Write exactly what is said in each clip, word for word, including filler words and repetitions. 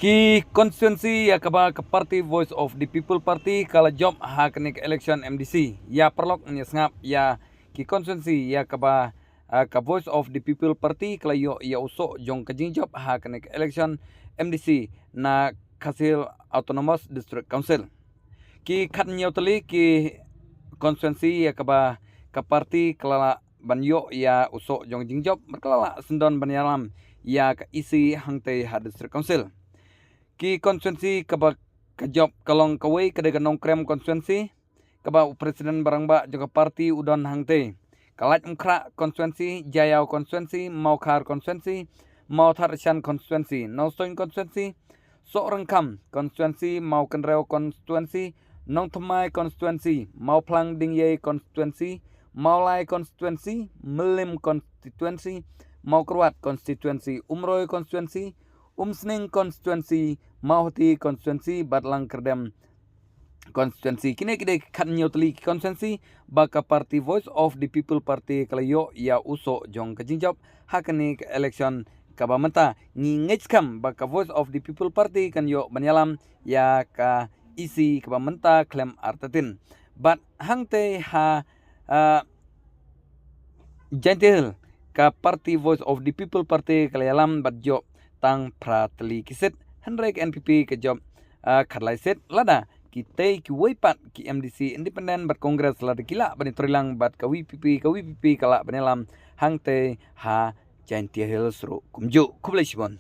Ki constituency ïa kaba ka party Voice of the People Party ka la jop ha kane ka election M D C. Ïa paralok ngin ïa sngap ïa ki constituency ïa kaba, ah, ka Voice of the People Party ka la ïoh ïa u soh jong ka jingjop ha kane ka election M D C na Khasi Hills Autonomous District Council. Ki khathynñiew tylli ki constituency ïa kaba ka party ka la lah ban ïoh ïa u soh jong jingjop, bad ka la lah syndon ban ïalam ïa ka E C hangtei ha District Council. Ki constituency kaba ka jop ka long kawei ka dei ka Nongkrem constituency, kaba u President ba rangbah jong ka party u don hangtei. Ka Laitumkhrah constituency, Jaïaw constituency, Mawkhar constituency, Mawthadraishan constituency, Nongstoiñ constituency, Sohryngkham constituency, Mawkynrew constituency, Nongthymmai constituency, Mawphlang Diengiei constituency, Mawlai constituency, Mylliem constituency, Mawkyrwat constituency, Umroi constituency, Umsning constituency, Mawhati constituency, bad Langkyrdem constituency. Kine ki dei ki khathynñiew tylli ki constituency ba ka party Voice of the People Party ka la ïoh ïa u soh jong ka jingjop ha kane ka election kaba mynta. Ngi ngeit skhem ba ka Voice of the People Party kan ïoh ban ïalam ïa ka E C kaba mynta khlem artatien. Bad hangtei ha, ah, Jaintia Hills, ka party Voice of the People Party ka la ïalam bad ïoh tang phra tylli ki seat, hynrei ka N P P ka jop, ah, khatlai seat, lada kitei kiwei pat ki M D C independent bad Congress lada ki lah ban ïatrei lang bad ka V P P, ka V P P ka lah ban ïalam hangtei ha Jaintia Hills ruh kumjuh. Khublei shibun.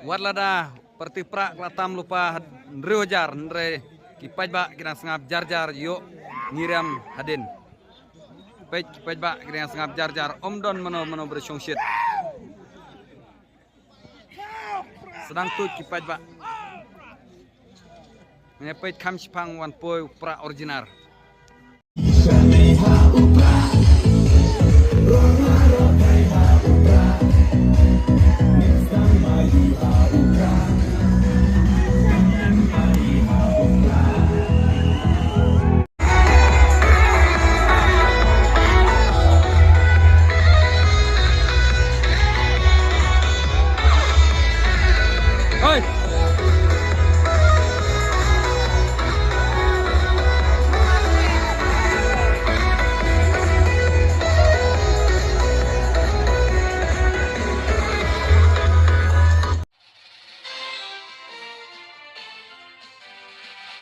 Wat lada party Prah ka la tam lypa hynriew hajar, hynrei ki paidbah ki dang sngap jar jar, ïoh ngi riam hadien. Peit ki paidbah ki dang sngap jar jar, ym don mano mano ba shongshit. Sdang tuid ki paidbah. Ngi peit kham shipang wan poi u Prah original.